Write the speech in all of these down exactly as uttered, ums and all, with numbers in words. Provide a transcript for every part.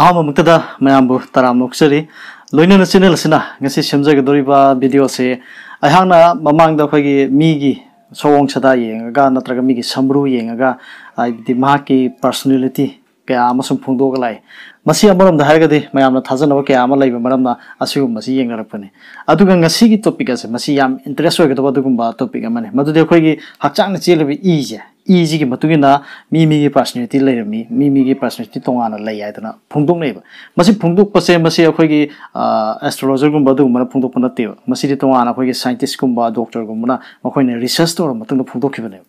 ꯑꯍꯥꯟꯕꯃꯛꯇꯗ ꯃꯌꯥꯝꯕꯨ ꯇꯔꯥꯝꯅ ꯑꯣꯛꯆꯔꯤ꯫ ꯂꯣꯏꯅꯅ channel ꯑꯁꯤꯅ ꯉꯁꯤ ꯁꯦꯝꯖꯒꯗꯧꯔꯤꯕ video ꯑꯁꯤ ꯑꯩꯍꯥꯛꯅ ꯃꯃꯥꯡꯗ ꯑꯩꯈꯣꯏꯒꯤ ꯃꯤꯒꯤ ꯁꯑꯣꯡ ꯁꯥꯗꯥ ꯌꯦꯡꯉꯒ ꯅꯠꯇ꯭ꯔꯒ ꯃꯤꯒꯤ ꯁꯝꯕ꯭ꯔꯨ ꯌꯦꯡꯉꯒ, ꯍꯥꯏꯕꯗꯤ ꯃꯍꯥꯛꯀꯤ personality ꯀꯌꯥ ꯑꯃ ꯁꯨꯝ ꯐꯣꯡꯗꯣꯛꯑꯒ ꯂꯥꯛꯏ꯫ ꯃꯁꯤ ꯑꯃꯔꯣꯝꯗ ꯍꯥꯏꯔꯒꯗꯤ ꯃꯌꯥꯝꯅ ꯊꯥꯖꯅꯕ ꯀꯌꯥ ꯑꯃ ꯂꯩꯕ ꯃꯔꯝꯅ ꯑꯁꯤꯒꯨꯝꯕꯁꯤ ꯌꯦꯡꯅꯔꯛꯄꯅꯤ꯫ ꯑꯗꯨꯒ ꯉꯁꯤꯒꯤ topic ꯑꯁꯦ, ꯃꯁꯤ ꯌꯥꯝ interest ꯑꯣꯏꯒꯗꯕ ꯑꯗꯨꯒꯨꯝꯕ topic ꯑꯃꯅꯤ꯫ ꯃꯗꯨꯗꯤ ꯑꯩꯈꯣꯏꯒꯤ ꯍꯛꯆꯥꯡꯗ ꯆꯦꯜꯂꯤꯕ ꯏꯁꯦ, ꯏꯁꯤꯒꯤ ꯃꯇꯨꯡ ꯏꯟꯅ ꯃꯤ ꯃꯤꯒꯤ personality ꯂꯩꯔꯝꯃꯤ, ꯃꯤ ꯃꯤꯒꯤ personality ꯇꯣꯉꯥꯟꯅ ꯂꯩ ꯍꯥꯏꯗꯅ ꯐꯣꯡꯗꯣꯛꯅꯩꯕ꯫ ꯃꯁꯤ ꯐꯣꯡꯗꯣꯛꯄꯁꯦ, ꯃꯁꯤ ꯑꯩꯈꯣꯏꯒꯤ, ꯑ, astrologerꯒꯨꯝꯕ ꯑꯗꯨꯒꯨꯝꯕꯅ ꯐꯣꯡꯗꯣꯛꯄ ꯅꯠꯇꯦꯕ꯫ ꯃꯁꯤꯗꯤ ꯇꯣꯉꯥꯟꯅ ꯑꯩꯈꯣꯏꯒꯤ scientistꯀꯨꯝꯕ, doctorꯒꯨꯝꯕꯅ ꯃꯈꯣꯏꯅ research ꯇꯧꯔ ꯃꯇꯨꯡꯗ ꯐꯣꯡꯗꯣꯛꯈꯤꯕꯅꯦꯕ꯫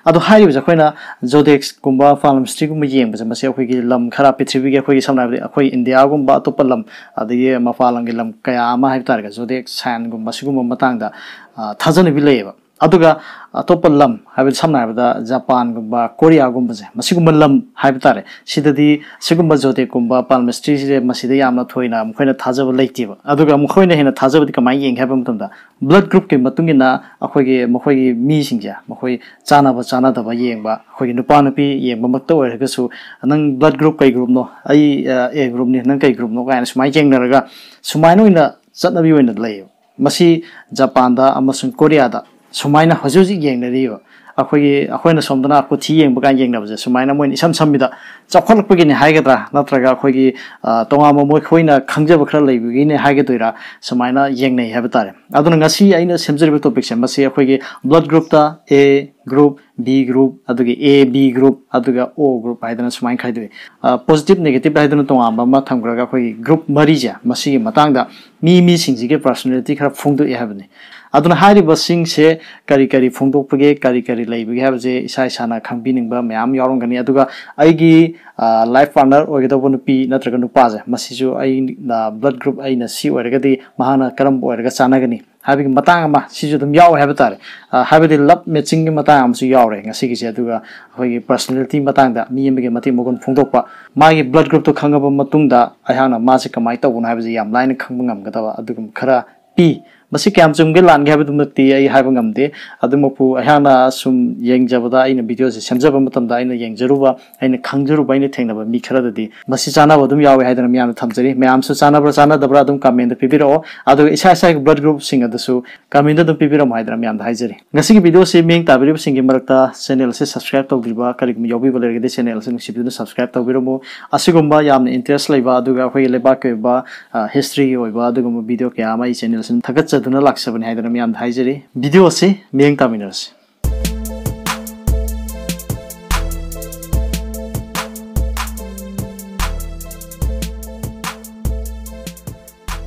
ꯑꯗꯣ ꯍꯥꯏꯔꯤꯕꯁꯦ, ꯑꯩꯈꯣꯏꯅ zodiacꯀꯨꯝꯕ, palm treeꯒꯨꯝꯕ ꯌꯦꯡꯕꯁꯦ, ꯃꯁꯤ ꯑꯩꯈꯣꯏꯒꯤ ꯂꯝ ꯈꯔ, ꯄ꯭ꯔꯤꯊꯤꯕꯤꯒꯤ ꯑꯩꯈꯣꯏꯒꯤ, ꯁꯝꯅ ꯍꯥꯏꯔꯕꯗ, ꯑꯩꯈꯣꯏ ꯏꯟꯗꯤꯌꯥꯒꯨꯝꯕ, ꯑꯇꯣꯞꯄ ꯂꯝ, ꯑꯗꯒꯤ ꯃꯄꯥꯟ ꯂꯝꯒꯤ ꯂꯝ ꯀꯌꯥ ꯑꯃ ꯍꯥꯏꯕ ꯇꯥꯔꯦ, zodiac signꯒꯨꯝꯕ ꯁꯤꯒꯨꯝꯕ ꯃꯇꯥꯡꯗ, ꯑ, ꯊꯥꯖꯅꯕꯤ ꯂꯩꯌꯦꯕ꯫ ꯑꯗꯨꯒ ꯑꯇꯣꯞꯄ ꯂꯝ, ꯍꯥꯏꯕꯗꯤ ꯁꯝꯅ ꯍꯥꯏꯔꯕꯗ ꯖꯄꯥꯟꯒꯨꯝꯕ, ꯀꯣꯔꯤꯌꯥꯒꯨꯝꯕꯁꯦ, ꯃꯁꯤꯒꯨꯝꯕ ꯂꯝ ꯍꯥꯏꯕ ꯇꯥꯔꯦ, ꯁꯤꯗꯗꯤ ꯁꯤꯒꯨꯝꯕ zodiacꯀꯨꯝꯕ, palm treeꯁꯦ ꯃꯁꯤꯗ ꯌꯥꯝꯅ ꯊꯣꯏꯅ ꯃꯈꯣꯏꯅ ꯊꯥꯖꯕ ꯂꯩꯇꯦꯕ꯫ ꯑꯗꯨꯒ ꯃꯈꯣꯏꯅ ꯍꯦꯟꯅ ꯊꯥꯖꯕꯗꯤ ꯀꯃꯥꯏꯅ ꯌꯦꯡꯒꯦ ꯍꯥꯏꯕ ꯃꯇꯝꯗ, blood groupꯀꯤ ꯃꯇꯨꯡ ꯏꯟꯅ ꯑꯩꯈꯣꯏꯒꯤ, ꯃꯈꯣꯏꯒꯤ ꯃꯤꯁꯤꯡꯁꯦ, ꯃꯈꯣꯏ ꯆꯥꯟꯅꯕ ꯆꯥꯟꯅꯗꯕ ꯌꯦꯡꯕ, ꯑꯩꯈꯣꯏꯒꯤ ꯅꯨꯄꯥ ꯅꯨꯄꯤ ꯌꯦꯡꯕꯃꯛꯇ ꯑꯣꯏꯔꯒꯁꯨ, "ꯅꯪ blood group ꯀꯩ groupꯅꯣ?" "ꯑꯩ, ꯑ, A groupꯅꯤ"꯫ "ꯅꯪ ꯀꯩ groupꯅꯣ?" ꯀꯥꯏꯅ ꯁꯨꯃꯥꯏꯅ ꯌꯦꯡꯅꯔꯒ, ꯁꯨꯃꯥꯏꯅ ꯑꯣꯏꯅ ꯆꯠꯅꯕꯤ ꯑꯣꯏꯅ ꯂꯩꯌꯦꯕ꯫ ꯃꯁꯤ ꯖꯄꯥꯟꯗ ꯑꯃꯁꯨꯡ ꯀꯣꯔꯤꯌꯥꯗ ꯁꯨꯃꯥꯏꯅ ꯍꯧꯖꯤꯛ ꯍꯧꯖꯤꯛ ꯌꯦꯡꯅꯔꯤꯕ꯫ ꯑꯩꯈꯣꯏꯒꯤ, ꯑꯩꯈꯣꯏꯅ ꯁꯣꯝꯗꯅ ꯀꯨꯊꯤ ꯌꯦꯡꯕ ꯀꯥꯏꯅ ꯌꯦꯡꯅꯕꯁꯦ, ꯁꯨꯃꯥꯏꯅ ꯃꯣꯏꯅ ꯏꯁꯝ ꯁꯝꯕꯤꯗ ꯆꯥꯎꯈꯠꯂꯛꯄꯒꯤꯅꯤ ꯍꯥꯏꯒꯗ꯭ꯔꯥ, ꯅꯠꯇ꯭ꯔꯒ ꯑꯩꯈꯣꯏꯒꯤ, ꯑ, ꯇꯣꯉꯥꯟꯕ ꯃꯈꯣꯏꯅ ꯈꯪꯖꯕ ꯈꯔ ꯂꯩꯕꯒꯤꯅꯦ ꯍꯥꯏꯒꯗꯣꯏꯔꯥ, ꯁꯨꯃꯥꯏꯅ ꯌꯦꯡꯅꯩ ꯍꯥꯏꯕ ꯇꯥꯔꯦ꯫ ꯑꯗꯨꯅ ꯉꯁꯤ ꯑꯩꯅ ꯁꯦꯝꯖꯔꯤꯕ topicꯁꯦ, ꯃꯁꯤ ꯑꯩꯈꯣꯏꯒꯤ blood groupꯇ A group, B group, ꯑꯗꯨꯒ A B group, ꯑꯗꯨꯒ O group ꯍꯥꯏꯗꯅ ꯁꯨꯃꯥꯏꯅ ꯈꯥꯏꯗꯣꯛꯏ꯫ ꯑ, positive, negative ꯍꯥꯏꯗꯅ ꯇꯣꯉꯥꯟꯕ ꯑꯃ ꯊꯝꯈ꯭ꯔꯒ, ꯑꯩꯈꯣꯏꯒꯤ group ꯃꯔꯤꯁꯦ, ꯃꯁꯤꯒꯤ ꯃꯇꯥꯡꯗ ꯃꯤ ꯃꯤꯁꯤꯡꯁꯤꯒꯤ personality ꯈꯔ ꯐꯣꯡꯗꯣꯛꯑꯦ ꯍꯥꯏꯕꯅꯤ꯫ ꯑꯗꯨꯅ ꯍꯥꯏꯔꯤꯕꯁꯤꯡꯁꯦ ꯀꯔꯤ ꯀꯔꯤ ꯐꯣꯡꯗꯣꯛꯄꯒꯦ, ꯀꯔꯤ ꯀꯔꯤ ꯂꯩꯕꯒꯦ ꯍꯥꯏꯕꯁꯦ ꯏꯁꯥ ꯏꯁꯥꯅ ꯈꯪꯕꯤꯅꯤꯡꯕ ꯃꯌꯥꯝ ꯌꯥꯎꯔꯝꯒꯅꯤ꯫ ꯑꯗꯨꯒ ꯑꯩꯒꯤ, ꯑ, life partner ꯑꯣꯏꯒꯗꯧꯕ ꯅꯨꯄꯤ ꯅꯠꯇ꯭ꯔꯒ ꯅꯨꯄꯥꯁꯦ, ꯃꯁꯤꯁꯨ ꯑꯩꯅ blood group ꯑꯩꯅ C ꯑꯣꯏꯔꯒꯗꯤ ꯃꯍꯥꯛꯅ ꯀꯔꯝꯕ ꯑꯣꯏꯔꯒ ꯆꯥꯟꯅꯒꯅꯤ ꯍꯥꯏꯕꯒꯤ ꯃꯇꯥꯡ ꯑꯃ ꯁꯤꯁꯨ ꯑꯗꯨꯝ ꯌꯥꯎꯋꯦ ꯍꯥꯏꯕ ꯇꯥꯔꯦ꯫ ꯑ, ꯍꯥꯏꯕꯗꯤ love matchingꯒꯤ ꯃꯇꯥꯡ ꯑꯃꯁꯨ ꯌꯥꯎꯔꯦ ꯉꯁꯤꯒꯤꯁꯦ꯫ ꯑꯗꯨꯒ ꯑꯩꯈꯣꯏꯒꯤ personality ꯃꯇꯥꯡꯗ, ꯃꯤ ꯑꯃꯒꯤ ꯃꯇꯤꯛ ꯃꯒꯨꯟ ꯐꯣꯡꯗꯣꯛꯄ, ꯃꯥꯒꯤ blood groupꯇꯣ ꯈꯪꯉꯕ ꯃꯇꯨꯡꯗ ꯑꯩꯍꯥꯛꯅ ꯃꯥꯁꯦ ꯀꯃꯥꯏꯅ ꯇꯧꯕꯅꯣ ꯍꯥꯏꯕꯁꯦ ꯌꯥꯝ ꯂꯥꯏꯅ ꯈꯪꯕ ꯉꯝꯒꯗꯕ ꯑꯗꯨꯒꯨꯝꯕ ꯈꯔ ꯄꯤ꯫ ꯃꯁꯤ ꯀꯌꯥꯝ ꯆꯨꯝꯒꯦ ꯂꯥꯟꯒꯦ ꯍꯥꯏꯕꯗꯨꯃꯛꯇꯤ ꯑꯩ ꯍꯥꯏꯕ ꯉꯝꯗꯦ꯫ ꯑꯗꯨꯃꯛꯄꯨ ꯑꯩꯍꯥꯛꯅ ꯁꯨꯝ ꯌꯦꯡꯖꯕꯗ, ꯑꯩꯅ ꯚꯤꯗꯤꯑꯣꯁꯦ ꯁꯦꯝꯖꯕ ꯃꯇꯝꯗ ꯑꯩꯅ ꯌꯦꯡꯖꯔꯨꯕ, ꯑꯩꯅ ꯈꯪꯖꯔꯨꯕ, ꯑꯩꯅ ꯊꯦꯡꯅꯕ ꯃꯤ ꯈꯔꯗꯗꯤ ꯃꯁꯤ ꯆꯥꯅꯕ ꯑꯗꯨꯝ ꯌꯥꯎꯋꯦ ꯍꯥꯏꯗꯅ ꯃꯌꯥꯝꯅ ꯊꯝꯖꯔꯤ꯫ ꯃꯌꯥꯝꯁꯨ ꯆꯥꯅꯕ꯭ꯔꯥ ꯆꯥꯅꯗꯕ꯭ꯔꯥ ꯑꯗꯨꯝ ꯀꯃꯦꯟꯗ ꯄꯤꯕꯤꯔꯛꯑꯣ꯫ ꯑꯗꯨꯒ ꯏꯁꯥ ꯏꯁꯥꯒꯤ ꯕ꯭ꯂꯗ ꯒ꯭ꯔꯨꯞꯁꯤꯡ ꯑꯗꯨꯁꯨ ꯀꯃꯦꯟꯗ ꯑꯗꯨꯝ ꯄꯤꯕꯤꯔꯝꯃꯣ ꯍꯥꯏꯗꯅ ꯃꯌꯥꯝꯗ ꯍꯥꯏꯖꯔꯤ꯫ ꯉꯁꯤꯒꯤ ꯚꯤꯗꯤꯑꯣꯁꯤ ꯃꯤꯠꯌꯦꯡ ꯇꯥꯕꯤꯔꯤꯕꯁꯤꯡꯒꯤ ꯃꯔꯛꯇ ꯆꯦꯅꯦꯜ ꯑꯁꯤ ꯁꯕꯁꯀ꯭ꯔꯥꯏꯕ ꯇꯧꯗ꯭ꯔꯤꯕ ꯀꯔꯤꯒꯨꯝꯕ ꯌꯥꯎꯕꯤꯕ ꯂꯩꯔꯒꯗꯤ, ꯆꯦꯅꯦꯜ ꯑꯁꯤ ꯅꯨꯡꯁꯤꯕꯤꯗꯨꯅ ꯁꯕꯁꯀ꯭ꯔꯥꯏꯕ ꯇꯧꯕꯤꯔꯝꯃꯨ꯫ ꯑꯁꯤꯒꯨꯝꯕ ꯌꯥꯝꯅ ꯏꯟꯇꯔꯦꯁ ꯂꯩꯕ, ꯑꯗꯨꯒ ꯑꯩꯈꯣꯏꯒꯤ ꯂꯩꯕꯥꯛꯀꯤ ꯑꯣꯏꯕ, ꯑ, ꯍꯤꯁꯇ꯭ꯔꯤꯒꯤ ꯑꯣꯏꯕ ꯑꯗꯨꯒꯨꯝꯕ ꯚꯤꯗꯤꯑꯣ ꯀꯌꯥ ꯑꯃ ꯑꯩ ꯆꯦꯅꯦꯜ ꯑꯁꯤꯅ ꯊꯥꯒꯠꯆꯗꯨꯅ ꯂꯥꯛꯆꯕꯅꯤ ꯍꯥꯏꯗꯅ ꯃꯌꯥꯝꯗ ꯍꯥꯏꯖꯔꯤ꯫ ꯚꯤꯗꯤꯑꯣ ꯑꯁꯤ ꯃꯤꯠꯌꯦꯡ ꯇꯥꯃꯤꯟꯅꯔꯁꯤ꯫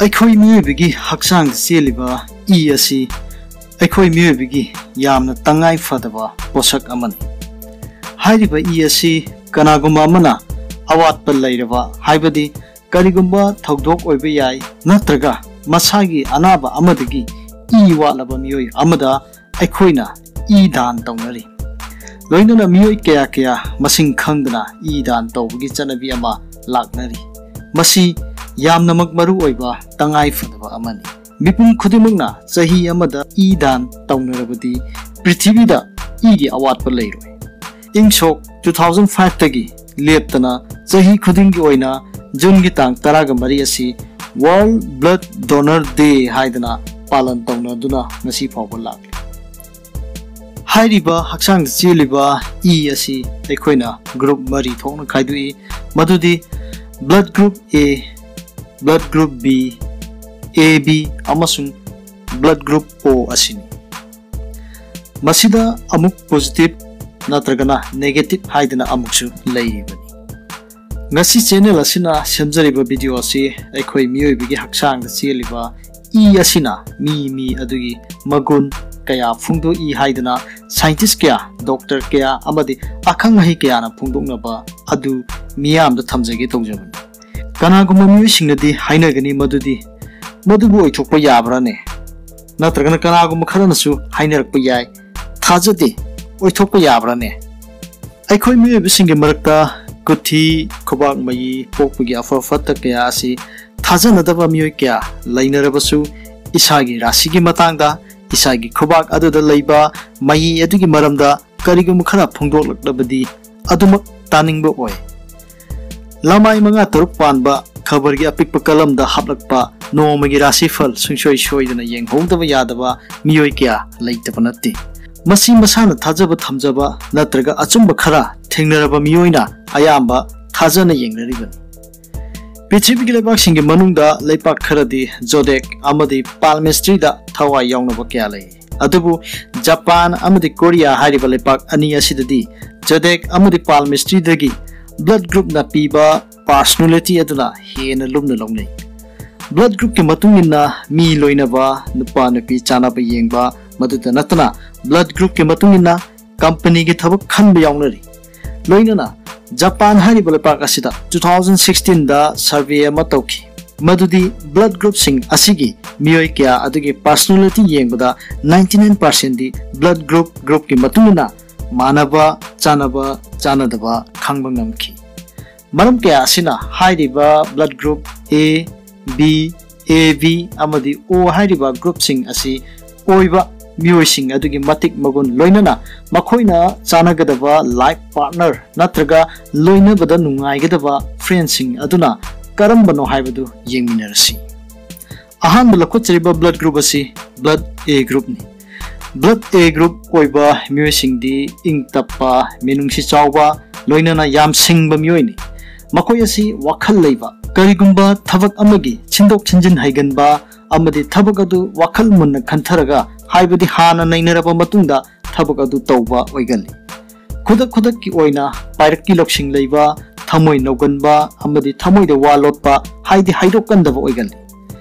ꯑꯩꯈꯣꯏ ꯃꯤꯑꯣꯏꯕꯒꯤ ꯍꯛꯆꯥꯡꯗ ꯆꯦꯜꯂꯤꯕ ꯏ ꯑꯁꯤ ꯑꯩꯈꯣꯏ ꯃꯤꯑꯣꯏꯕꯒꯤ ꯌꯥꯝꯅ ꯇꯉꯥꯏ ꯐꯗꯕ ꯄꯣꯠꯁꯛ ꯑꯃꯅꯤ꯫ ꯍꯥꯏꯔꯤꯕ ꯏ ꯑꯁꯤ ꯀꯅꯥꯒꯨꯝꯕ ꯑꯃꯅ ꯑꯋꯥꯠꯄ ꯂꯩꯔꯕ, ꯍꯥꯏꯕꯗꯤ ꯀꯔꯤꯒꯨꯝꯕ ꯊꯧꯗꯣꯛ ꯑꯣꯏꯕ ꯌꯥꯏ, ꯅꯠꯇ꯭ꯔꯒ ꯃꯁꯥꯒꯤ ꯑꯅꯥꯕ ꯑꯃꯗꯒꯤ ꯏ ꯋꯥꯠꯂꯕ ꯃꯤꯑꯣꯏ ꯑꯃꯗ ꯑꯩꯈꯣꯏꯅ ꯏ ꯗꯥꯟ ꯇꯧꯅꯔꯤ꯫ ꯂꯣꯏꯅꯅ ꯃꯤꯑꯣꯏ ꯀꯌꯥ ꯀꯌꯥ ꯃꯁꯤꯡ ꯈꯪꯗꯅ ꯏ ꯗꯥꯟ ꯇꯧꯕꯒꯤ ꯆꯠꯅꯕꯤ ꯑꯃ ꯂꯥꯛꯅꯔꯤ꯫ ꯃꯁꯤ ꯌꯥꯝꯅꯃꯛ ꯃꯔꯨ ꯑꯣꯏꯕ ꯇꯉꯥꯏ ꯐꯗꯕ ꯑꯃꯅꯤ꯫ ꯃꯤꯄꯨꯝ ꯈꯨꯗꯤꯡꯃꯛꯅ ꯆꯍꯤ ꯑꯃꯗ ꯏ ꯗꯥꯟ ꯇꯧꯅꯔꯕꯗꯤ ꯄ꯭ꯔꯤꯊꯤꯕꯤꯗ ꯏꯒꯤ ꯑꯋꯥꯠꯄ ꯂꯩꯔꯣꯏ꯫ ꯏꯪ ꯁꯣꯛ two thousand five ꯇꯒꯤ ꯂꯦꯞꯇꯅ ꯆꯍꯤ ꯈꯨꯗꯤꯡꯒꯤ ꯑꯣꯏꯅ ꯖꯨꯟꯒꯤ ꯇꯥꯡ ꯇꯔꯥꯒ ꯃꯔꯤ ꯑꯁꯤ World Blood Donor Day ꯍꯥꯏꯗꯅ ꯄꯥꯂꯟ ꯇꯧꯅꯗꯨꯅ ꯉꯁꯤ ꯐꯥꯎꯕ ꯂꯥꯛꯂꯤ꯫ ꯍꯥꯏꯔꯤꯕ ꯍꯛꯆꯥꯡꯗ ꯆꯦꯜꯂꯤꯕ ꯏ ꯑꯁꯤ ꯑꯩꯈꯣꯏꯅ ꯒ꯭ꯔꯨꯞ ꯃꯔꯤ ꯊꯣꯛꯅ ꯈꯥꯏꯗꯣꯛꯏ, ꯃꯗꯨꯗꯤ blood group A, blood group B, A B ꯑꯃꯁꯨꯡ blood group O ꯑꯁꯤꯅꯤ꯫ ꯃꯁꯤꯗ ꯑꯃꯨꯛ ꯄꯣꯖꯤꯇꯤꯚ ꯅꯠꯇ꯭ꯔꯒꯅ ꯅꯦꯒꯦꯇꯤꯚ ꯍꯥꯏꯗꯅ ꯑꯃꯨꯛꯁꯨ ꯂꯩꯔꯤꯕꯅꯤ꯫ ꯉꯁꯤ ꯆꯦꯅꯦꯜ ꯑꯁꯤꯅ ꯁꯦꯝꯖꯔꯤꯕ ꯚꯤꯗꯤꯑꯣ ꯑꯁꯤ ꯑꯩꯈꯣꯏ ꯃꯤꯑꯣꯏꯕꯒꯤ ꯍꯛꯆꯥꯡꯗ ꯆꯦꯜꯂꯤꯕ ꯏ ꯑꯁꯤꯅ ꯃꯤ ꯃꯤ ꯑꯗꯨꯒꯤ ꯃꯒꯨꯟ ꯀꯌꯥ ꯐꯣꯡꯗꯣꯛꯏ ꯍꯥꯏꯗꯅ ꯁꯥꯏꯟꯇꯤꯁ ꯀꯌꯥ, ꯗꯣꯛꯇꯔ ꯀꯌꯥ ꯑꯃꯗꯤ ꯑꯈꯪ ꯑꯍꯩ ꯀꯌꯥꯅ ꯐꯣꯡꯗꯣꯛꯅꯕ ꯑꯗꯨ ꯃꯤꯌꯥꯝꯗ ꯊꯝꯖꯒꯦ ꯇꯧꯖꯕꯅꯤ꯫ ꯀꯅꯥꯒꯨꯝꯕ ꯃꯤꯑꯣꯏꯁꯤꯡꯅꯗꯤ ꯍꯥꯏꯅꯒꯅꯤ ꯃꯗꯨꯗꯤ ꯃꯗꯨꯕꯨ ꯑꯣꯏꯊꯣꯛꯄ ꯌꯥꯕ꯭ꯔꯥꯅꯦ? ꯅꯠꯇ꯭ꯔꯒꯅ ꯀꯅꯥꯒꯨꯝꯕ ꯈꯔꯅꯁꯨ ꯍꯥꯏꯅꯔꯛꯄ ꯌꯥꯏ, "ꯊꯥꯖꯗꯦ, ꯑꯣꯏꯊꯣꯛꯄ ꯌꯥꯕ꯭ꯔꯥꯅꯦ?" ꯑꯩꯈꯣꯏ ꯃꯤꯑꯣꯏꯕꯁꯤꯡꯒꯤ ꯃꯔꯛꯇ ꯀꯨꯊꯤ, ꯈꯨꯕꯥꯛ ꯃꯌꯤ, ꯄꯣꯛꯄꯒꯤ ꯑꯐ ꯐꯠꯇ ꯀꯌꯥ ꯑꯁꯤ ꯊꯥꯖꯅꯗꯕ ꯃꯤꯑꯣꯏ ꯀꯌꯥ ꯂꯩꯅꯔꯕꯁꯨ, ꯏꯁꯥꯒꯤ ꯔꯥꯁꯤꯒꯤ ꯃꯇꯥꯡꯗ, ꯏꯁꯥꯒꯤ ꯈꯨꯕꯥꯛ ꯑꯗꯨꯗ ꯂꯩꯕ ꯃꯍꯤ ꯑꯗꯨꯒꯤ ꯃꯔꯝꯗ ꯀꯔꯤꯒꯨꯝꯕ ꯈꯔ ꯐꯣꯡꯗꯣꯛꯂꯛꯂꯕꯗꯤ ꯑꯗꯨꯃꯛ ꯇꯥꯅꯤꯡꯕ ꯑꯣꯏ꯫ ꯂꯃꯥꯏ ꯃꯉꯥ ꯇꯔꯨꯛ ꯄꯥꯟꯕ ꯈꯕꯔꯒꯤ ꯑꯄꯤꯛꯄ ꯀꯂꯝꯗ ꯍꯥꯞꯂꯛꯄ ꯅꯣꯡꯃꯒꯤ ꯔꯥꯁꯤꯐꯜ ꯁꯨꯡꯁꯣꯏ ꯁꯣꯏꯗꯅ ꯌꯦꯡꯍꯧꯗꯕ ꯌꯥꯗꯕ ꯃꯤꯑꯣꯏ ꯀꯌꯥ ꯂꯩꯇꯕ ꯅꯠꯇꯦ꯫ ꯃꯁꯤ ꯃꯁꯥꯅ ꯊꯥꯖꯕ ꯊꯝꯖꯕ ꯅꯠꯇ꯭ꯔꯒ ꯑꯆꯨꯝꯕ ꯈꯔ ꯊꯦꯡꯅꯔꯕ ꯃꯤꯑꯣꯏꯅ ꯑꯌꯥꯝꯕ ꯊꯥꯖꯅ ꯌꯦꯡꯅꯔꯤꯕꯅꯤ꯫ ꯄ꯭ꯔꯤꯊꯤꯕꯤꯒꯤ ꯂꯩꯕꯥꯛꯁꯤꯡꯒꯤ ꯃꯅꯨꯡꯗ ꯂꯩꯄꯥꯛ ꯈꯔꯗꯤ ꯖꯣꯗꯦꯛ ꯑꯃꯗꯤ ꯄꯥꯜꯃꯤꯁꯇ꯭ꯔꯤꯗ ꯊꯋꯥꯏ ꯌꯥꯎꯅꯕ ꯀꯌꯥ ꯂꯩ꯫ ꯑꯗꯨꯕꯨ ꯖꯄꯥꯟ ꯑꯃꯗꯤ ꯀꯣꯔꯤꯌꯥ ꯍꯥꯏꯔꯤꯕ ꯂꯩꯄꯥꯛ ꯑꯅꯤ ꯑꯁꯤꯗꯗꯤ ꯖꯣꯗꯦꯛ ꯑꯃꯗꯤ ꯄꯥꯜꯃꯤꯁꯇ꯭ꯔꯤꯗꯒꯤ ꯕ꯭ꯂꯗ ꯒ꯭ꯔꯨꯞꯅ ꯄꯤꯕ ꯄꯥꯔꯁꯣꯅꯦꯂꯤꯇꯤ ꯑꯗꯨꯅ ꯍꯦꯟꯅ ꯂꯨꯝꯅ ꯂꯧꯅꯩ꯫ ꯕ꯭ꯂꯗ ꯒ꯭ꯔꯨꯞꯀꯤ ꯃꯇꯨꯡ ꯏꯟꯅ ꯃꯤ ꯂꯣꯏꯅꯕ, ꯅꯨꯄꯥ ꯅꯨꯄꯤ ꯆꯥꯟꯅꯕ ꯌꯦꯡꯕ, ꯃꯗꯨꯇ ꯅꯠꯇꯅ ꯕ꯭ꯂꯗ ꯒ꯭ꯔꯨꯞꯀꯤ ꯃꯇꯨꯡ ꯏꯟꯅ ꯀꯝꯄꯅꯤꯒꯤ ꯊꯕꯛ ꯈꯟꯕ ꯌꯥꯎꯅꯔꯤ꯫ ꯂꯣꯏꯅꯅ ꯖꯄꯥꯟ ꯍꯥꯏꯔꯤꯕ ꯂꯩꯄꯥꯛ ꯑꯁꯤꯗ two thousand sixteen ꯗ ꯁꯔꯚꯦ ꯑꯃ ꯇꯧꯈꯤ, ꯃꯗꯨꯗꯤ ꯕ꯭ꯂꯗ ꯒ꯭ꯔꯨꯞꯁꯤꯡ ꯑꯁꯤꯒꯤ ꯃꯤꯑꯣꯏ ꯀꯌꯥ ꯑꯗꯨꯒꯤ ꯄꯥꯔꯁꯣꯅꯦꯂꯤꯇꯤ ꯌꯦꯡꯕꯗ ninety nine percent ꯗꯤ ꯕ꯭ꯂꯗ ꯒ꯭ꯔꯨꯞ ꯒ꯭ꯔꯨꯞꯀꯤ ꯃꯇꯨꯡ ꯏꯟꯅ ꯃꯥꯟꯅꯕ, ꯆꯥꯟꯅꯕ, ꯆꯥꯟꯅꯗꯕ ꯈꯪꯕ ꯉꯝꯈꯤ꯫ ꯃꯔꯝ ꯀꯌꯥ ꯑꯁꯤꯅ ꯍꯥꯏꯔꯤꯕ blood group A, B, A B ꯑꯃꯗꯤ O ꯍꯥꯏꯔꯤꯕ ꯒ꯭ꯔꯨꯞꯁꯤꯡ ꯑꯁꯤ ꯑꯣꯏꯕ ꯃꯤꯑꯣꯏꯁꯤꯡ ꯑꯗꯨꯒꯤ ꯃꯇꯤꯛ ꯃꯒꯨꯟ, ꯂꯣꯏꯅꯅ ꯃꯈꯣꯏꯅ ꯆꯥꯟꯅꯒꯗꯕ ꯂꯥꯏꯐ ꯄꯥꯔꯠꯅꯔ ꯅꯠꯇ꯭ꯔꯒ ꯂꯣꯏꯅꯕꯗ ꯅꯨꯡꯉꯥꯏꯒꯗꯕ ꯐ꯭ꯔꯦꯟꯁꯤꯡ ꯑꯗꯨꯅ ꯀꯔꯝꯕꯅꯣ ꯍꯥꯏꯕꯗꯨ ꯌꯦꯡꯃꯤꯟꯅꯔꯁꯤ꯫ ꯑꯍꯥꯟꯕ ꯂꯧꯈꯠꯆꯔꯤꯕ ꯕ꯭ꯂꯗ ꯒ꯭ꯔꯨꯞ ꯑꯁꯤ ꯕ꯭ꯂꯗ A ꯒ꯭ꯔꯨꯞꯅꯤ꯫ ꯕ꯭ꯂꯗ A ꯒ꯭ꯔꯨꯞ ꯑꯣꯏꯕ ꯃꯤꯑꯣꯏꯁꯤꯡꯗꯤ ꯏꯪ ꯇꯞꯄ, ꯃꯤꯅꯨꯡꯁꯤ ꯆꯥꯎꯕ, ꯂꯣꯏꯅꯅ ꯌꯥꯝ ꯁꯤꯡꯕ ꯃꯤꯑꯣꯏꯅꯤ꯫ ꯃꯈꯣꯏ ꯑꯁꯤ ꯋꯥꯈꯜ ꯂꯩꯕ, ꯀꯔꯤꯒꯨꯝꯕ ꯊꯕꯛ ꯑꯃꯒꯤ ꯁꯤꯟꯗꯣꯛ ꯁꯤꯟꯖꯤꯟ ꯍꯩꯒꯟꯕ ꯑꯃꯗꯤ ꯊꯕꯛ ꯑꯗꯨ ꯋꯥꯈꯜ ꯃꯨꯟꯅ ꯈꯟꯊꯔꯒ, ꯍꯥꯏꯕꯗꯤ ꯍꯥꯟꯅ ꯅꯩꯅꯔꯕ ꯃꯇꯨꯡꯗ ꯊꯕꯛ ꯑꯗꯨ ꯇꯧꯕ ꯑꯣꯏꯒꯜꯂꯤ꯫ ꯈꯨꯗꯛ ꯈꯨꯗꯛꯀꯤ ꯑꯣꯏꯅ ꯄꯥꯏꯔꯛꯀꯤ ꯂꯧꯁꯤꯡ ꯂꯩꯕ, ꯊꯃꯣꯏ ꯅꯧꯒꯟꯕ ꯑꯃꯗꯤ ꯊꯃꯣꯏꯗ ꯋꯥ ꯂꯣꯠꯄ, ꯍꯥꯏꯗꯤ ꯍꯥꯏꯗꯣꯛꯀꯟꯗꯕ ꯑꯣꯏꯒꯜꯂꯤ꯫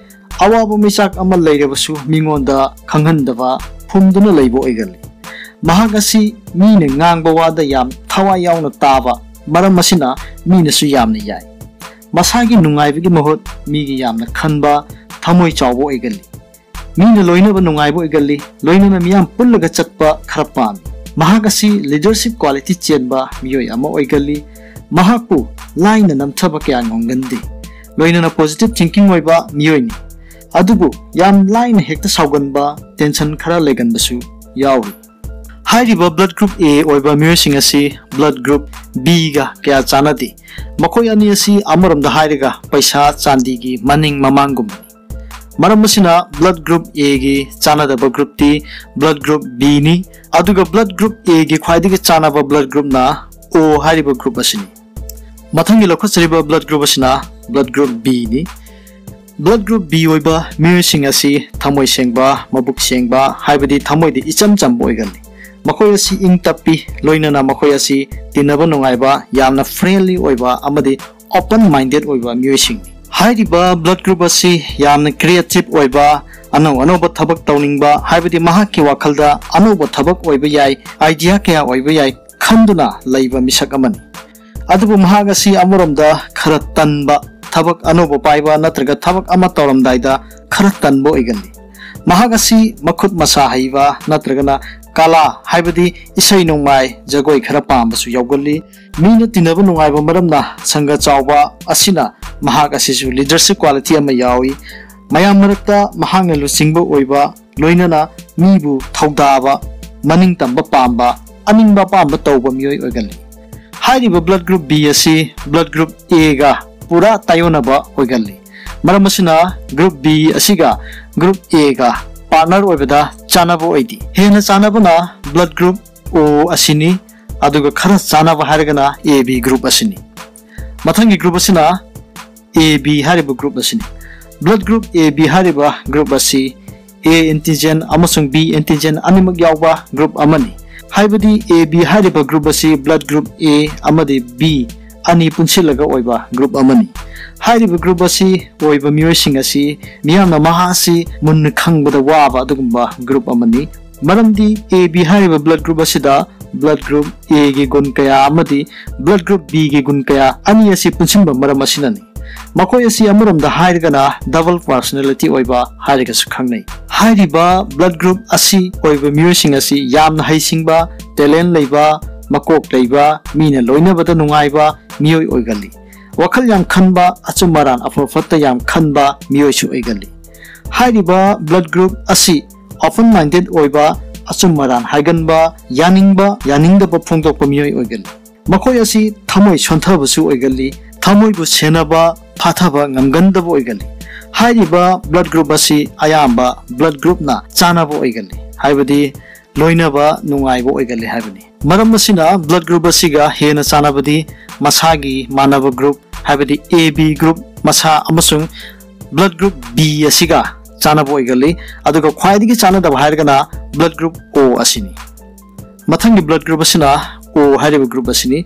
ꯑꯋꯥꯕ ꯃꯩꯆꯥꯛ ꯑꯃ ꯂꯩꯔꯕꯁꯨ ꯃꯤꯉꯣꯟꯗ ꯈꯪꯍꯟꯗꯕ, ꯐꯨꯝꯗꯨꯅ ꯂꯩꯕ ꯑꯣꯏꯒꯜꯂꯤ꯫ ꯃꯍꯥꯛ ꯑꯁꯤ ꯃꯤꯅ ꯉꯥꯡꯕ ꯋꯥꯗ ꯌꯥꯝ ꯊꯋꯥꯏ ꯌꯥꯎꯅ ꯇꯥꯕ, ꯃꯔꯝ ꯑꯁꯤꯅ ꯃꯤꯅꯁꯨ ꯌꯥꯝꯅ ꯌꯥꯏ꯫ ꯃꯁꯥꯒꯤ ꯅꯨꯡꯉꯥꯏꯕꯒꯤ ꯃꯍꯨꯠ ꯃꯤꯒꯤ ꯌꯥꯝꯅ ꯈꯟꯕ, ꯊꯃꯣꯏ ꯆꯥꯎꯕ ꯑꯣꯏꯒꯜꯂꯤ꯫ ꯃꯤꯅ ꯂꯣꯏꯅꯕ ꯅꯨꯡꯉꯥꯏꯕ ꯑꯣꯏꯒꯜꯂꯤ, ꯂꯣꯏꯅꯅ ꯃꯤꯌꯥꯝ ꯄꯨꯜꯂꯒ ꯆꯠꯄ ꯈꯔ ꯄꯥꯝꯃꯤ꯫ ꯃꯍꯥꯛ ꯑꯁꯤ ꯂꯤꯗꯔꯁꯤꯞ ꯀ꯭ꯋꯥꯂꯤꯇꯤ ꯆꯦꯟꯕ ꯃꯤꯑꯣꯏ ꯑꯃ ꯑꯣꯏꯒꯜꯂꯤ꯫ ꯃꯍꯥꯛꯄꯨ ꯂꯥꯏꯅ ꯅꯝꯊꯕ ꯀꯌꯥ ꯉꯝꯒꯟꯗꯦ꯫ ꯂꯣꯏꯅꯅ ꯄꯣꯖꯤꯇꯤꯚ ꯊꯤꯡꯀꯤꯡ ꯑꯣꯏꯕ ꯃꯤꯑꯣꯏꯅꯤ꯫ ꯑꯗꯨꯕꯨ ꯌꯥꯝ ꯂꯥꯏꯅ ꯍꯦꯛꯇ ꯁꯥꯎꯒꯟꯕ, tension ꯈꯔ ꯂꯩꯒꯟꯕꯁꯨ ꯌꯥꯎꯔꯤ꯫ ꯍꯥꯏꯔꯤꯕ blood group A ꯑꯣꯏꯕ ꯃꯤꯑꯣꯏꯁꯤꯡ ꯑꯁꯤ blood group B ꯒ ꯀꯌꯥ ꯆꯥꯟꯅꯗꯦ꯫ ꯃꯈꯣꯏ ꯑꯅꯤ ꯑꯁꯤ ꯑꯃꯔꯣꯝꯗ ꯍꯥꯏꯔꯒ ꯄꯩꯁꯥ ꯆꯥꯟꯗꯤꯒꯤ ꯃꯅꯤꯡ ꯃꯃꯥꯡꯒꯨꯝꯕꯅꯤ꯫ ꯃꯔꯝ ꯑꯁꯤꯅ blood group A ꯒꯤ ꯆꯥꯟꯅꯗꯕ group T blood group B ꯅꯤ, ꯑꯗꯨꯒ blood group A ꯒꯤ ꯈ꯭ꯋꯥꯏꯗꯒꯤ ꯆꯥꯟꯅꯕ blood group ꯅ O ꯍꯥꯏꯔꯤꯕ group ꯑꯁꯤꯅꯤ꯫ ꯃꯊꯪꯒꯤ ꯂꯧꯈꯠꯆꯔꯤꯕ blood group ꯑꯁꯤꯅ blood group B ꯅꯤ꯫ Blood group B ꯑꯣꯏꯕ ꯃꯤꯑꯣꯏꯁꯤꯡ ꯑꯁꯤ ꯊꯃꯣꯏ ꯁꯦꯡꯕ, ꯃꯕꯨꯛ ꯁꯦꯡꯕ, ꯍꯥꯏꯕꯗꯤ ꯊꯃꯣꯏꯗꯤ ꯏꯆꯝ ꯆꯝꯕ ꯑꯣꯏꯒꯜꯂꯤ꯫ ꯃꯈꯣꯏ ꯑꯁꯤ ꯏꯪ ꯇꯞꯄꯤ, ꯂꯣꯏꯅꯅ ꯃꯈꯣꯏ ꯑꯁꯤ ꯇꯤꯟꯅꯕ ꯅꯨꯡꯉꯥꯏꯕ, ꯌꯥꯝꯅ friendly ꯑꯣꯏꯕ ꯑꯃꯗꯤ open minded ꯑꯣꯏꯕ ꯃꯤꯑꯣꯏꯁꯤꯡꯅꯤ꯫ ꯍꯥꯏꯔꯤꯕ blood group ꯑꯁꯤ ꯌꯥꯝꯅ creative ꯑꯣꯏꯕ, ꯑꯅꯧ ꯑꯅꯧꯕ ꯊꯕꯛ ꯇꯧꯅꯤꯡꯕ, ꯍꯥꯏꯕꯗꯤ ꯃꯍꯥꯛꯀꯤ ꯋꯥꯈꯜꯗ ꯑꯅꯧꯕ ꯊꯕꯛ ꯑꯣꯏꯕ ꯌꯥꯏ, idea ꯀꯌꯥ ꯑꯣꯏꯕ ꯌꯥꯏ ꯈꯟꯗꯨꯅ ꯂꯩꯕ ꯃꯤꯁꯛ ꯑꯃꯅꯤ꯫ ꯑꯗꯨꯕꯨ ꯃꯍꯥꯛ ꯑꯁꯤ ꯑꯃꯔꯣꯝꯗ ꯈꯔ ꯇꯟꯕ, ꯊꯕꯛ ꯑꯅꯧꯕ ꯄꯥꯏꯕ ꯅꯠꯇ꯭ꯔꯒ ꯊꯕꯛ ꯑꯃ ꯇꯧꯔꯝꯗꯥꯏꯗ ꯈꯔ ꯇꯟꯕ ꯑꯣꯏꯒꯜꯂꯤ꯫ ꯃꯍꯥꯛ ꯑꯁꯤ ꯃꯈꯨꯠ ꯃꯁꯥ ꯍꯩꯕ ꯅꯠꯇ꯭ꯔꯒꯅ ꯀꯂꯥ, ꯍꯥꯏꯕꯗꯤ ꯏꯁꯩ ꯅꯣꯡꯃꯥꯏ, ꯖꯒꯣꯏ ꯈꯔ ꯄꯥꯝꯕꯁꯨ ꯌꯥꯎꯒꯜꯂꯤ꯫ ꯃꯤꯅ ꯇꯤꯟꯅꯕ ꯅꯨꯡꯉꯥꯏꯕ ꯃꯔꯝꯅ ꯁꯪꯒ ꯆꯥꯎꯕ ꯑꯁꯤꯅ ꯃꯍꯥꯛ ꯑꯁꯤꯁꯨ leadership quality ꯑꯃ ꯌꯥꯎꯏ꯫ ꯃꯌꯥꯝ ꯃꯔꯛꯇ ꯃꯍꯥꯛꯅ ꯂꯨꯆꯤꯡꯕ ꯑꯣꯏꯕ, ꯂꯣꯏꯅꯅ ꯃꯤꯕꯨ ꯊꯧꯗꯥꯕ, ꯃꯅꯤꯡ ꯇꯝꯕ ꯄꯥꯝꯕ, ꯑꯅꯤꯡꯕ ꯑꯄꯥꯝꯕ ꯇꯧꯕ ꯃꯤꯑꯣꯏ ꯑꯣꯏꯒꯜꯂꯤ꯫ ꯍꯥꯏꯔꯤꯕ blood group B ꯑꯁꯤ blood group A ꯒ ꯄꯨꯔꯥ ꯇꯥꯏꯑꯣꯟꯅꯕ ꯑꯣꯏꯒꯜꯂꯤ꯫ ꯃꯔꯝ ꯑꯁꯤꯅ group B ꯑꯁꯤꯒ group A ꯒ partner ꯑꯣꯏꯕꯗ ꯆꯥꯟꯅꯕ ꯑꯣꯏꯗꯦ꯫ ꯍꯦꯟꯅ ꯆꯥꯟꯅꯕꯅ blood group O ꯑꯁꯤꯅꯤ, ꯑꯗꯨꯒ ꯈꯔ ꯆꯥꯟꯅꯕ ꯍꯥꯏꯔꯒꯅ A B group ꯑꯁꯤꯅꯤ꯫ ꯃꯊꯪꯒꯤ group ꯑꯁꯤꯅ A B ꯍꯥꯏꯔꯤꯕ group ꯑꯁꯤꯅꯤ꯫ Blood group A B ꯍꯥꯏꯔꯤꯕ group ꯑꯁꯤ A antigen ꯑꯃꯁꯨꯡ B antigen ꯑꯅꯤꯃꯛ ꯌꯥꯎꯕ group ꯑꯃꯅꯤ꯫ ꯍꯥꯏꯕꯗꯤ A B ꯍꯥꯏꯔꯤꯕ group ꯑꯁꯤ blood group A ꯑꯃꯗꯤ B ꯑꯅꯤ ꯄꯨꯟꯁꯤꯜꯂꯒ ꯑꯣꯏꯕ group ꯑꯃꯅꯤ꯫ ꯍꯥꯏꯔꯤꯕ group ꯑꯁꯤ ꯑꯣꯏꯕ ꯃꯤꯑꯣꯏꯁꯤꯡ ꯑꯁꯤ ꯃꯤꯌꯥꯝꯅ ꯃꯍꯥꯛ ꯑꯁꯤ ꯃꯨꯟꯅ ꯈꯪꯕꯗ ꯋꯥꯕ ꯑꯗꯨꯒꯨꯝꯕ group ꯑꯃꯅꯤ꯫ ꯃꯔꯝꯗꯤ A B ꯍꯥꯏꯔꯤꯕ blood group ꯑꯁꯤꯗ blood group A ꯒꯤ ꯒꯨꯟ ꯀꯌꯥ ꯑꯃꯗꯤ blood group B ꯒꯤ ꯒꯨꯟ ꯀꯌꯥ ꯑꯅꯤ ꯑꯁꯤ ꯄꯨꯟꯁꯤꯟꯕ ꯃꯔꯝ ꯑꯁꯤꯅꯅꯤ꯫ ꯃꯈꯣꯏ ꯑꯁꯤ ꯑꯃꯔꯣꯝꯗ ꯍꯥꯏꯔꯒꯅ double personality ꯑꯣꯏꯕ ꯍꯥꯏꯔꯒꯁꯨ ꯈꯪꯅꯩ꯫ ꯍꯥꯏꯔꯤꯕ blood group ꯑꯁꯤ ꯑꯣꯏꯕ ꯃꯤꯑꯣꯏꯁꯤꯡ ꯑꯁꯤ ꯌꯥꯝꯅ ꯍꯩꯁꯤꯡꯕ, talent ꯂꯩꯕ, ꯃꯀꯣꯛ ꯂꯩꯕ, ꯃꯤꯅ ꯂꯣꯏꯅꯕꯗ ꯅꯨꯡꯉꯥꯏꯕ ꯃꯤꯑꯣꯏ ꯑꯣꯏꯒꯜꯂꯤ꯫ ꯋꯥꯈꯜ ꯌꯥꯝ ꯈꯟꯕ, ꯑꯆꯨꯝ ꯑꯔꯥꯟ ꯑꯐ ꯐꯠꯇ ꯌꯥꯝ ꯈꯟꯕ ꯃꯤꯑꯣꯏꯁꯨ ꯑꯣꯏꯒꯜꯂꯤ꯫ ꯍꯥꯏꯔꯤꯕ blood group ꯑꯁꯤ open minded ꯑꯣꯏꯕ, ꯑꯆꯨꯝ ꯑꯔꯥꯟ ꯍꯥꯏꯒꯟꯕ, ꯌꯥꯅꯤꯡꯕ ꯌꯥꯅꯤꯡꯗꯕ ꯐꯣꯡꯗꯣꯛꯄ ꯃꯤꯑꯣꯏ ꯑꯣꯏꯒꯜꯂꯤ꯫ ꯃꯈꯣꯏ ꯑꯁꯤ ꯊꯃꯣꯏ ꯁꯣꯟꯊꯕꯁꯨ ꯑꯣꯏꯒꯜꯂꯤ, ꯊꯃꯣꯏꯕꯨ ꯁꯦꯟꯅꯕ, ꯐꯥꯊꯕ ꯉꯝꯒꯟꯗꯕ ꯑꯣꯏꯒꯜꯂꯤ꯫ ꯍꯥꯏꯔꯤꯕ blood group ꯑꯁꯤ ꯑꯌꯥꯝꯕ blood groupꯅ ꯆꯥꯅꯕ ꯑꯣꯏꯒꯜꯂꯤ, ꯍꯥꯏꯕꯗꯤ ꯂꯣꯏꯅꯕ ꯅꯨꯡꯉꯥꯏꯕ ꯑꯣꯏꯒꯜꯂꯤ ꯍꯥꯏꯕꯅꯤ꯫ ꯃꯔꯝ ꯑꯁꯤꯅ blood group ꯑꯁꯤꯒ ꯍꯦꯟꯅ ꯆꯥꯅꯕꯗꯤ ꯃꯁꯥꯒꯤ ꯃꯥꯟꯅꯕ group, ꯍꯥꯏꯕꯗꯤ A B group ꯃꯁꯥ ꯑꯃꯁꯨꯡ blood group B ꯑꯁꯤꯒ ꯆꯥꯅꯕ ꯑꯣꯏꯒꯜꯂꯤ꯫ ꯑꯗꯨꯒ ꯈ꯭ꯋꯥꯏꯗꯒꯤ ꯆꯥꯅꯗꯕ ꯍꯥꯏꯔꯒꯅ blood group O ꯑꯁꯤꯅꯤ꯫ ꯃꯊꯪꯒꯤ blood group ꯑꯁꯤꯅ O ꯍꯥꯏꯔꯤꯕ group ꯑꯁꯤꯅꯤ꯫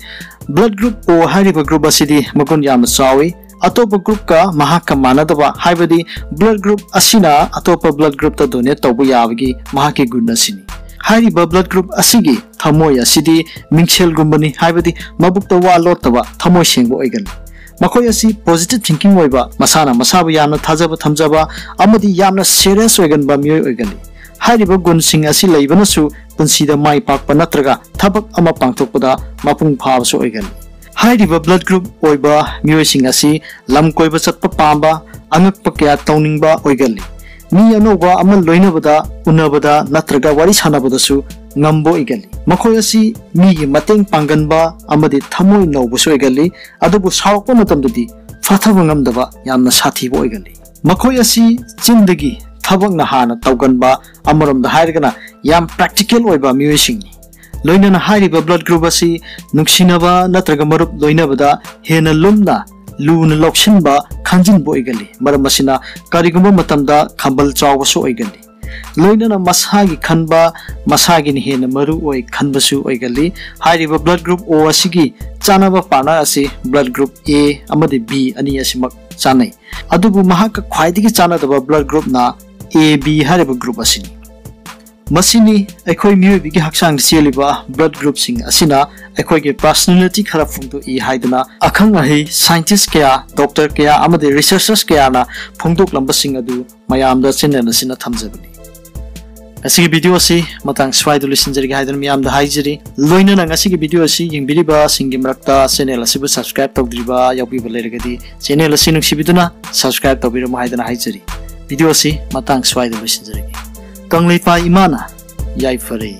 Blood group O ꯍꯥꯏꯔꯤꯕ group ꯑꯁꯤꯗꯤ ꯃꯒꯨꯟ ꯌꯥꯝꯅ ꯆꯥꯎꯏ꯫ ꯑꯇꯣꯞꯄ groupꯀ ꯃꯍꯥꯛꯀ ꯃꯥꯟꯅꯗꯕ, ꯍꯥꯏꯕꯗꯤ blood group ꯑꯁꯤꯅ ꯑꯇꯣꯞꯄ blood groupꯇ donate ꯇꯧꯕ ꯌꯥꯕꯒꯤ ꯃꯍꯥꯛꯀꯤ ꯒꯨꯟ ꯑꯁꯤꯅꯤ꯫ ꯍꯥꯏꯔꯤꯕ blood group ꯑꯁꯤꯒꯤ ꯊꯃꯣꯏ ꯑꯁꯤꯗꯤ ꯃꯤꯡꯁꯦꯜꯒꯨꯝꯕꯅꯤ, ꯍꯥꯏꯕꯗꯤ ꯃꯕꯨꯛꯇ ꯋꯥ ꯂꯣꯠꯇꯕ, ꯊꯃꯣꯏ ꯁꯦꯡꯕ ꯑꯣꯏꯒꯅꯤ꯫ ꯃꯈꯣꯏ ꯑꯁꯤ positive thinking ꯑꯣꯏꯕ, ꯃꯁꯥꯅ ꯃꯁꯥꯕꯨ ꯌꯥꯝꯅ ꯊꯥꯖꯕ ꯊꯝꯖꯕ ꯑꯃꯗꯤ ꯌꯥꯝꯅ serious ꯑꯣꯏꯒꯟꯕ ꯃꯤꯑꯣꯏ ꯑꯣꯏꯒꯅꯤ꯫ ꯍꯥꯏꯔꯤꯕ ꯒꯨꯟꯁꯤꯡ ꯑꯁꯤ ꯂꯩꯕꯅꯁꯨ ꯄꯨꯟꯁꯤꯗ ꯃꯥꯏ ꯄꯥꯛꯄ ꯅꯠꯇ꯭ꯔꯒ ꯊꯕꯛ ꯑꯃ ꯄꯥꯡꯊꯣꯛꯄꯗ ꯃꯄꯨꯡ ꯐꯥꯕꯁꯨ ꯑꯣꯏꯒꯅꯤ꯫ ꯍꯥꯏꯔꯤꯕ blood group ꯑꯣꯏꯕ ꯃꯤꯑꯣꯏꯁꯤꯡ ꯑꯁꯤ ꯂꯝ ꯀꯣꯏꯕ ꯆꯠꯄ ꯄꯥꯝꯕ, ꯑꯉꯛꯄ ꯀꯌꯥ ꯇꯧꯅꯤꯡꯕ ꯑꯣꯏꯒꯜꯂꯤ꯫ ꯃꯤ ꯑꯅꯧꯕ ꯑꯃ ꯂꯣꯏꯅꯕꯗ, ꯎꯅꯕꯗ ꯅꯠꯇ꯭ꯔꯒ ꯋꯥꯔꯤ ꯁꯥꯟꯅꯕꯗꯁꯨ ꯉꯝꯕ ꯑꯣꯏꯒꯜꯂꯤ꯫ ꯃꯈꯣꯏ ꯑꯁꯤ ꯃꯤꯒꯤ ꯃꯇꯦꯡ ꯄꯥꯡꯒꯟꯕ ꯑꯃꯗꯤ ꯊꯃꯣꯏ ꯅꯧꯕꯁꯨ ꯑꯣꯏꯒꯜꯂꯤ, ꯑꯗꯨꯕꯨ ꯁꯥꯎꯔꯛꯄ ꯃꯇꯝꯗꯗꯤ ꯐꯥꯊꯕ ꯉꯝꯗꯕ ꯌꯥꯝꯅ ꯁꯥꯊꯤꯕ ꯑꯣꯏꯒꯜꯂꯤ꯫ ꯃꯈꯣꯏ ꯑꯁꯤ ꯆꯤꯟꯗꯒꯤ ꯊꯕꯛꯅ ꯍꯥꯟꯅ ꯇꯧꯒꯟꯕ, ꯑꯃꯔꯣꯝꯗ ꯍꯥꯏꯔꯒꯅ ꯌꯥꯝ practical ꯑꯣꯏꯕ ꯃꯤꯑꯣꯏꯁꯤꯡꯅꯤ꯫ ꯂꯣꯏꯅꯅ ꯍꯥꯏꯔꯤꯕ blood group ꯑꯁꯤ ꯅꯨꯡꯁꯤꯅꯕ ꯅꯠꯇ꯭ꯔꯒ ꯃꯔꯨꯞ ꯂꯣꯏꯅꯕꯗ ꯍꯦꯟꯅ ꯂꯨꯝꯅ, ꯂꯨꯅ ꯂꯧꯁꯤꯟꯕ, ꯈꯟꯖꯤꯟꯕ ꯑꯣꯏꯒꯜꯂꯤ꯫ ꯃꯔꯝ ꯑꯁꯤꯅ ꯀꯔꯤꯒꯨꯝꯕ ꯃꯇꯝꯗ ꯈꯝꯕꯜ ꯆꯥꯎꯕꯁꯨ ꯑꯣꯏꯒꯜꯂꯤ꯫ ꯂꯣꯏꯅꯅ ꯃꯁꯥꯒꯤ ꯈꯟꯕ, ꯃꯁꯥꯒꯤꯅ ꯍꯦꯟꯅ ꯃꯔꯨ ꯑꯣꯏ ꯈꯟꯕꯁꯨ ꯑꯣꯏꯒꯜꯂꯤ꯫ ꯍꯥꯏꯔꯤꯕ blood group O ꯑꯁꯤꯒꯤ ꯆꯥꯅꯕ partner ꯑꯁꯤ blood group A ꯑꯃꯗꯤ B ꯑꯅꯤ ꯑꯁꯤꯃꯛ ꯆꯥꯅꯩ꯫ ꯑꯗꯨꯕꯨ ꯃꯍꯥꯛꯀ ꯈ꯭ꯋꯥꯏꯗꯒꯤ ꯆꯥꯟꯅꯗꯕ blood groupꯅ A B ꯍꯥꯏꯔꯤꯕ group ꯑꯁꯤꯅꯤ꯫ ꯃꯁꯤꯅꯤ ꯑꯩꯈꯣꯏ ꯃꯤꯑꯣꯏꯕꯒꯤ ꯍꯛꯆꯥꯡꯗ ꯆꯦꯜꯂꯤꯕ blood groupꯁꯤꯡ ꯑꯁꯤꯅ ꯑꯩꯈꯣꯏꯒꯤ personality ꯈꯔ ꯐꯣꯡꯗꯣꯛꯏ ꯍꯥꯏꯗꯨꯅ ꯑꯈꯪ ꯑꯍꯩ scientist ꯀꯌꯥ, doctor ꯀꯌꯥ ꯑꯃꯗꯤ researchers ꯀꯌꯥꯅ ꯐꯣꯡꯗꯣꯛꯂꯝꯕꯁꯤꯡ ꯑꯗꯨ ꯃꯌꯥꯝꯗ channel ꯑꯁꯤꯅ ꯊꯝꯖꯕꯅꯤ꯫ ꯉꯁꯤꯒꯤ video ꯑꯁꯤ ꯃꯇꯥꯡ ꯁ꯭ꯋꯥꯏꯗ ꯂꯣꯏꯁꯤꯟꯖꯔꯒꯦ ꯍꯥꯏꯗꯨꯅ ꯃꯤꯌꯥꯝꯗ ꯍꯥꯏꯖꯔꯤ꯫ ꯂꯣꯏꯅꯅ ꯉꯁꯤꯒꯤ video ꯑꯁꯤ ꯌꯦꯡꯕꯤꯔꯤꯕꯁꯤꯡꯒꯤ ꯃꯔꯛꯇ channel ꯑꯁꯤꯕꯨ subscribe ꯇꯧꯗ꯭ꯔꯤꯕ ꯌꯥꯎꯕꯤꯕ ꯂꯩꯔꯒꯗꯤ channel ꯑꯁꯤ ꯅꯨꯡꯁꯤꯕꯤꯗꯨꯅ subscribe ꯇꯧꯕꯤꯔꯝꯃꯨ ꯍꯥꯏꯗꯅ ꯍꯥꯏꯖꯔꯤ꯫ Video ꯑꯁꯤ ꯃꯇꯥꯡ ꯁ꯭ꯋꯥꯏꯗ ꯂꯣꯏꯁꯤꯟꯖꯔꯒꯦ꯫ ꯀꯪꯂꯩꯄꯥꯛ ꯏꯃꯥꯅ ꯌꯥꯏꯐꯔꯦ꯫